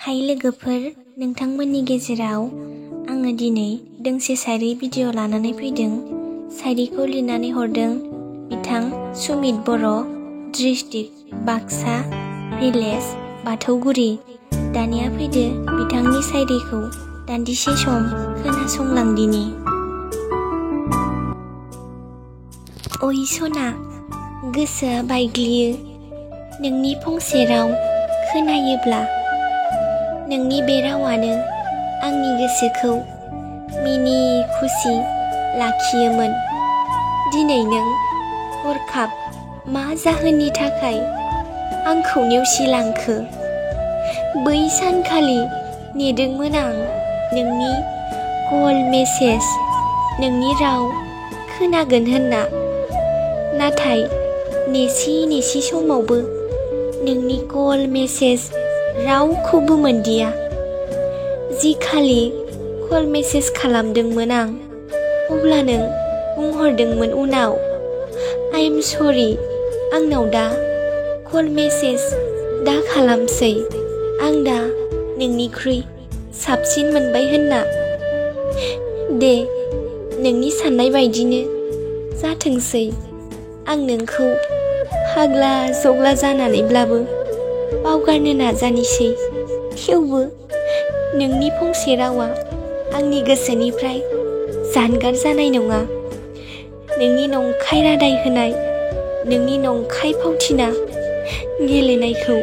हाय लोगोफोर, नोंथांमोननि गेजेराव आङो दिनै दोंसे शायरि भिडिअ लानानै फैदों। शायरिखौ लिरनानै हरदों बिथां सुमित बर', डिस्ट्रिक्ट बाक्सा, भिलेज बाथौगुरि। दानिया फैदो बिथांनि शायरिखौ दान्दिसे सम खोनासंलांदिनि। ओइ सना, गोसोआ बायग्लियो नोंनि फंसे राव खोनायोब्ला। नोंनि बे रावानो आंनि गोसोखौ मिनि खुसि लाखियोमोन। दिनै नों हरखाब मा जाहोननि थाखाय आंखौ नेवसिलांखो? बै सानखालि नेदोंमोन आं नोंनि कल मेसेज, नोंनि राव खोनागोन होनना। नाथाय नेसि समावबो नोंनि कल मेसेज रावखौबो मोनदिया। जि खालि कल मेसेज खालामदोंमोन आं, अब्ला नों बुंहरदोंमोन उनाव आइ एम सरि, आंनाव दा कल मेसेज दा खालामसै, आं दा नोंनिख्रुइ साबसिन मोनबाय होनना। दे, नोंनि साननाय बायदिनो जाथोंसै। आं नोंखौ फाग्ला जग्ला जानानैब्लाबो बावगारनो नाजानिसै। थेवबो नोंनि फंसे रावा आंनि गोसोनिफ्राय जानगार जानाय नङा। नोंनि नंखाय रादाय होनाय, नोंनि नंखाय फावथिना गेलेनायखौ